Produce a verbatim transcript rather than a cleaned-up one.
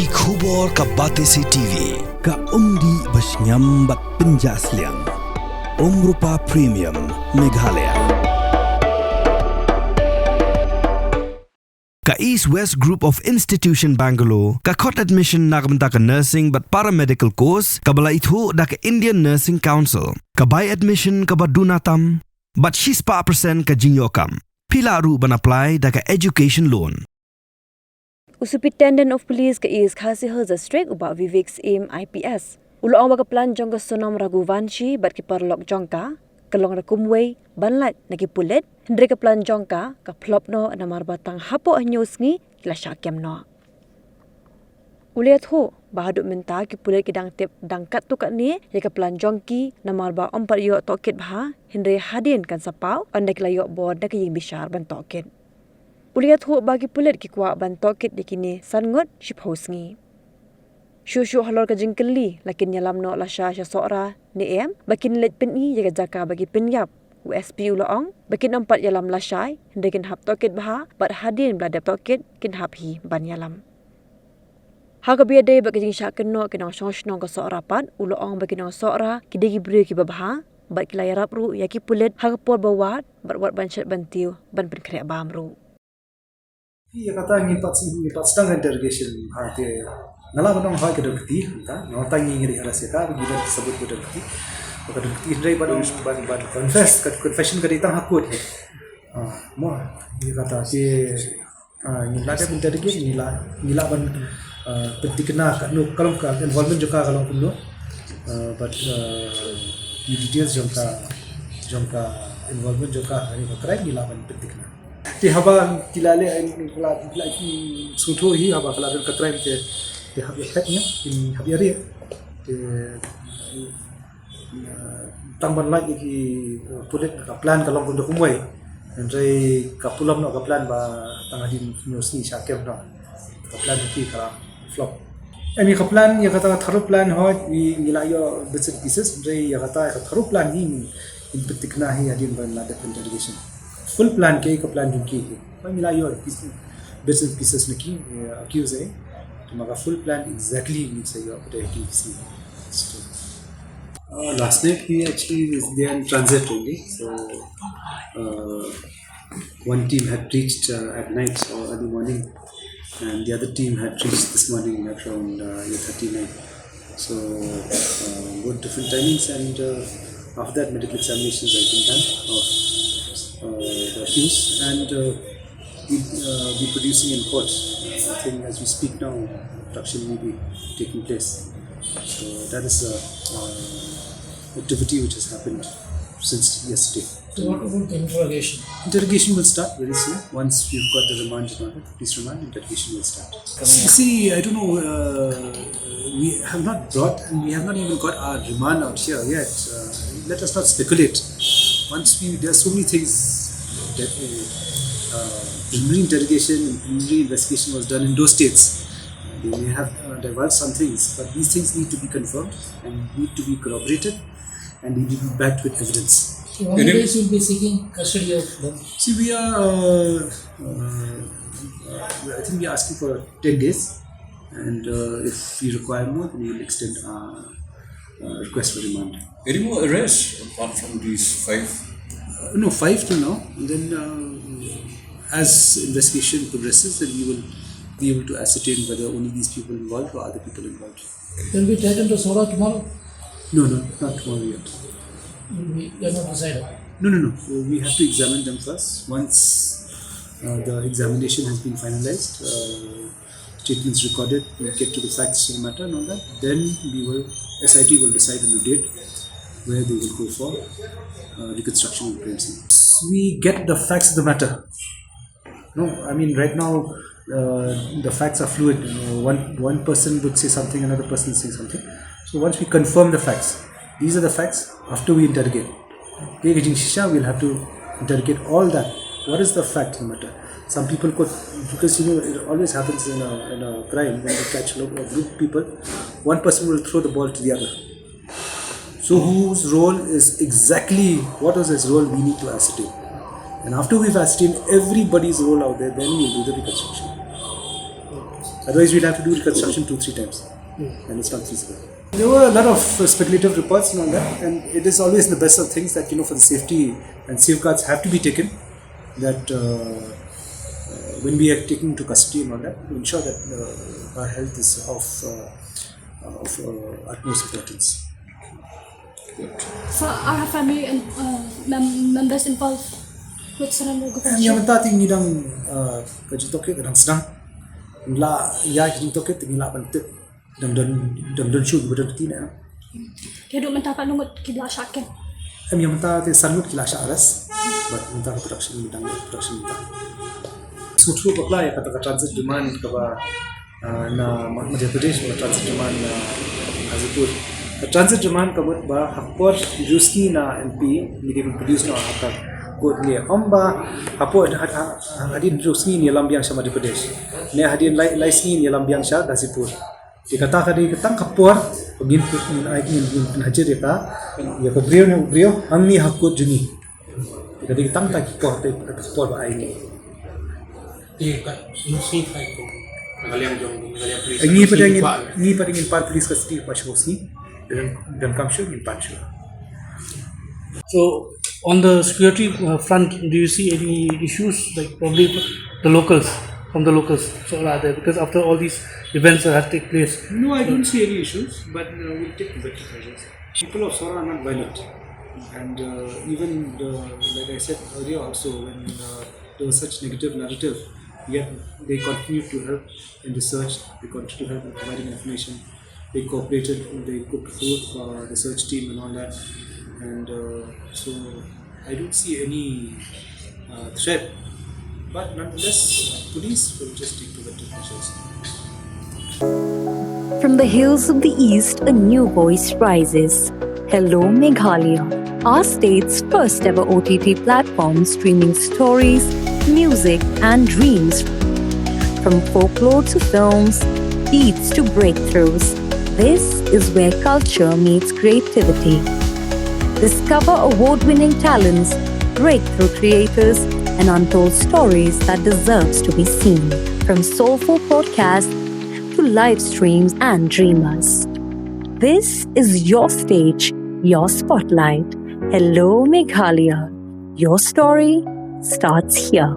Ki khubor ka Batesi T V, ka umdih ba shngiam bad pynjah sliang. Umrupa Premium, Meghalaya. Ka East West Group of Institution Bangalore ka khot admission na ka bynta ka nursing bad paramedical course kaba la ithuh da ka Indian Nursing Council. Ka bai admission kaba duna tam bad shispah percent ka jingïoh kam. Phi lah ruh ban apply da ka education loan. U Superintendent of Police ka East Khasi Hills District, u Bah Vivek Syiem I P S, u la ong ba ka plan jong ka Sonam Raghuvanshi bad ki paralok jong ka ka long da kumwei ban lait na ki pulit, hynrei ka plan jong ka ka flop noh namar ba tang hapoh hynñiew sngi ki la shah kem noh. U la ïathuh ba haduh mynta ki pulit ki dang tip dang katto katne ïa ka plan jong ki namar ba ym pat ïoh tohkit bha, hynrei hadien kan sa paw ynda ki la ïoh bor da ka ïing bishar ban tohkit. U la ïathuh ba ki pulit ki kwah ban tohkit ïa kine san ngut shiphew sngi. Shuh shuh halor ka jingkylli la kin ïalam noh lashai sha Sohra ne em ba kin leit pyni ïa ka jaka ba ki pynïap, u S P u la ong ba kin ym pat ïalam lashai, hynrei kin hap tohkit bha bad hadien ba la dep tohkit kin hap hi ban ïalam. Ha kaba ïadei bad ka jingshah kynnoh ki nongshong shnong ka Sohra pat, u la ong ba ki nong Sohra ki dei ki briew kiba bha bad ki la ïarap ruh ïa ki pulit ha ka por ba wad bad wat ban shet ban tiew ban pynkhreh bam ruh. Ïa kata ngi pat, ngi pat sdang interrogation ha te. Nga lah ban ong ha ka dang kti hangta, nga ong tang ngi ngi arrest ïa ka, ngi don sabut ka dang kti. Ka dang kti hynrei ban ong ban, ban confess, ka confession ka dei tang ha court. Ah, mo, ïa kata te, ah, ngi lah dep interrogate, ngi lah, ngi lah ban, ah, pynthikna ka, no, ka long ka involvement jong ka ka long kumno. Ah, but, ah, ki details jong ka, jong ka involvement jong ka ha ka crime ngi lah ban pynthikna. Te haba ki la leh, ki la, ki la, ki sngewthuh hi haba ka la don ka crime te, te hap ïa phet ïa, kin hap ïa rieh. Te, eh, tang ban lait ïa ki, eh, pulit ka plan ka long kumta kumwei. Hynrei ka pulom noh ka plan ba tang hadien hynñiew sngi shah kem noh. Ka plan ki ka la flop. Em ïa ka plan, ïa kata ka third plan hooid, ngi, ngi la ïoh bits and pieces, hynrei ïa kata, ïa ka third plan hi ngin pynthikna hi hadien ba la dep interrogation. Full plan kaei ka plan jong ki hi. Ba ngi la ïoh bits, bits and pieces na ki, eh, accused eh. Te ma ka full plan exactly ngin sa ïoh pat da ki sngi. Uh, last night we actually was there in transit only. So, uh, one team had reached, uh, at night or early morning, and the other team had reached this morning at around, uh, eight thirty, nine. So, uh, both different timings, and, uh, after that, medical examinations have been done of, uh, the accused, and, uh, we, uh, be producing in court. I think as we speak now, production will be taking place. So that is a, uh, activity which has happened since yesterday. So what about the interrogation? Interrogation will start very soon. Once we've got the remand in order, police remand, interrogation will start. See, see, I don't know. Uh, we have not brought, and we have not even got our remand out here yet. Uh, let us not speculate. Once we, there are so many things that, uh, uh, preliminary interrogation and preliminary investigation was done in those states. They may have, uh, divulged some things, but these things need to be confirmed and need to be corroborated, and need to be backed with evidence. So how many days you'll be seeking custody of them? See, we are, uh, uh, I think we are asking for ten days, and, uh, if we require more, then we will extend our, uh, request for remand. Any more arrests apart from these five? Uh, no, five till now. And then, uh, as investigation progresses, then we will be able to ascertain whether only these people involved or other people involved. They'll be taken to Sohra tomorrow? No, no, not tomorrow yet. You, you are not decided? No, no, no. So we have to examine them first. Once, uh, the examination has been finalized, uh, statements recorded, we get to the facts of the matter and all that, then we will, S I T will decide on a date where they will go for, uh, reconstruction of crime scene. We get the facts of the matter. No, I mean, right now, uh, the facts are fluid. Uh, one, one person would say something, another person say something. So once we confirm the facts, these are the facts after we interrogate. Kaei ka jingshisha, we'll have to interrogate all that. What is the fact of the matter? Some people could, because, you know, it always happens in a, in a crime, when they catch a, a group of people, one person will throw the ball to the other. So whose role is exactly, what was his role, we need to ascertain. And after we've ascertained everybody's role out there, then we'll do the reconstruction. Otherwise, we'll have to do reconstruction two, three times, and it's not feasible. There were a lot of uh, speculative reports and all that, and it is always in the best of things that, you know, for the safety and safeguards have to be taken, that uh, uh, when we are taking to custody and all that, to ensure that uh, her health is of, uh, of uh, utmost importance. So are her family and uh, mem- members involved with surrender of Em, ïa mynta te ngi dang uh, ka jingtohkit ka dang sdang. Ngi la ïa ka jingtohkit te ngi la ban tip dang don dang don shuh ba don kti ne. Te haduh mynta katno ngut ki la shah kem? Em, ïa mynta te san ngut ki la shah arrest. Bad mynta ka production, dang production mynta. Sngewthuh bakla ïa kata ka transit demand kaba uh, na Ma- Madhya Pradesh, ba transit demand na Ghazipur. Ka transit demand ka mut ba ha ka por hynriew sngi na M P ngi dei ban produce noh ha ka court ne, ym ba ha por ha- ha- hadien hynriew sngi ngi ïalam biang sha Madhya Pradesh, ne hadien lai lai sngi ngi ïalam biang sha Ghazipur. Te kata ka dei ka tang ka por ba ngin ngin ai ngin ngin pynhajir ïa ka, ïa ka briew ne u briew hangne ha court jong ngi. Te ka dei ka tang ta ki por, te ka por ba ai ngi. Te ka nusni kai ko. Ka liang jong ka liang police. Ngi pat ngin ngi pat ngin pan police custody ba shiphew sngi. Don don kam shuh ngin pan shuh. So on the security uh, front, do you see any issues, like probably the locals, from the locals, so are there, because after all these events that have take place? No, I don't see any issues, but uh, we'll take preventive measures. People of Sohra are not violent, and uh, even the, like I said earlier also, when uh, there was such negative narrative, yet they continued to help in research, they continued to help in providing information, they cooperated, they cooked food for the search team and all that, and uh, so I don't see any uh, threat. But nonetheless, uh, police will just take preventive measures. From the hills of the East, a new voice rises. Hello Meghalaya, our state's first ever O T T platform streaming stories, music, and dreams. From folklore to films, beats to breakthroughs, this is where culture meets creativity. Discover award winning talents, breakthrough creators, and untold stories that deserves to be seen. From soulful podcasts to live streams and dreamers. This is your stage, your spotlight. Hello Meghalaya. Your story starts here.